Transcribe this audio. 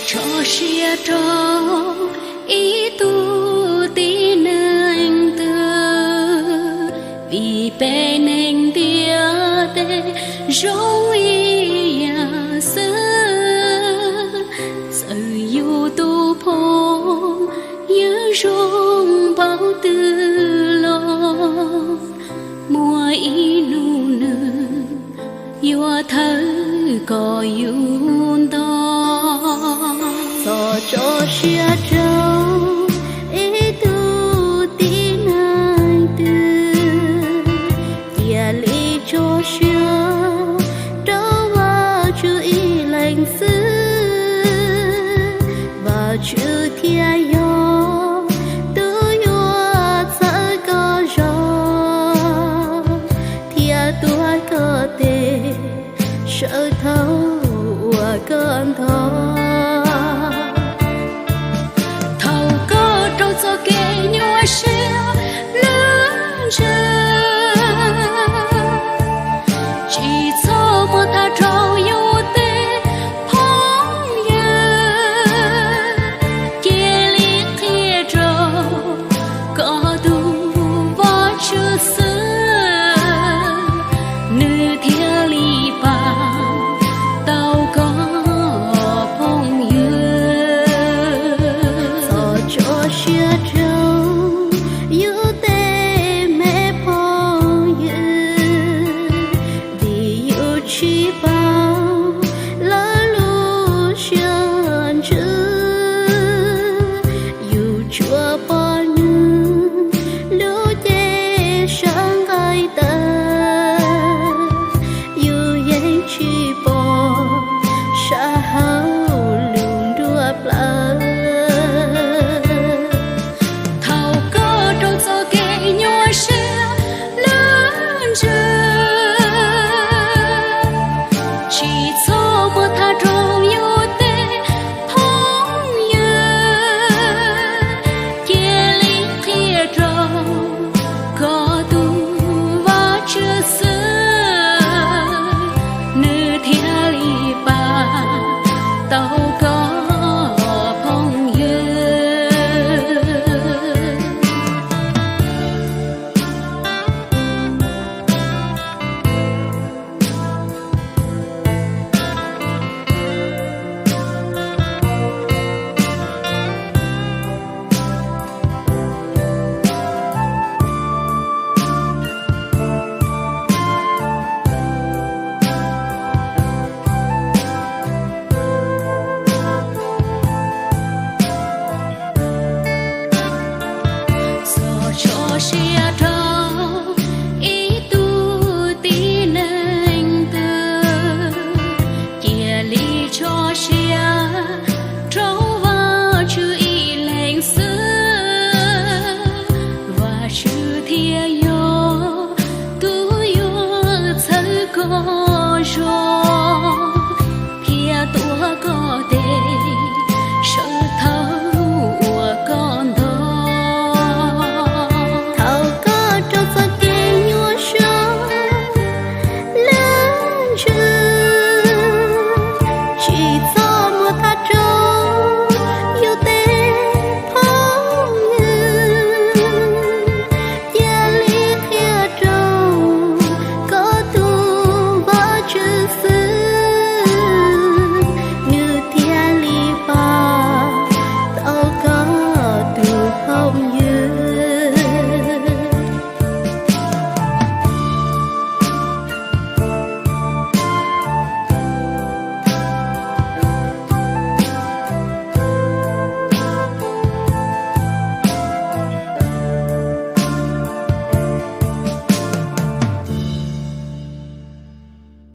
Txhob tso siab rau ib tug tib neeg twg, vim peb neeg ntiaj teb zoo ib yam xwb. Txawm yus tus phooj ywg zoo npaum twg los, muaj ib hnub nws yuav thawb kom yus ntog. Txhob tso siab rau ib tug tib neeg twg, cia li tso siab rau Vajtswv ib leeg xwb. Vajtswv thiaj yog tus yuav txhawb koj zog thiab tuav koj tes sawv thaum uas koj ntog. Thaum koj raug txoj kev nyuaj siab lub ntsws, tsis txhob muab tham rau yus tej phooj ywg, cia li qhia rau koj tus Vajtswv xwb, nws thiaj li pab tau koj phooj ywg. Txhob tso siab rau yus tej me phooj ywg, vim yus tsis paub lawv lub siab ntsws. Yus tsuas pom nws lub cev sawv nqaij tawv, yus yeej tsis pom sab hauv lub nruab plawv. Thaum koj raug txoj kev nyuaj siab lub ntsws, tsis txhob muab tham rau yus tej phooj ywg, cia li qhia rau koj tus Vajtswv xwb, nws thiaj li pab tau koj phooj ywg. Txhob tso siab rau ib tug tib neeg twg, cia li tso siab rau Vajtswv ib leeg xwb. Vajtswv thiaj yog tus yuav txhawb koj zog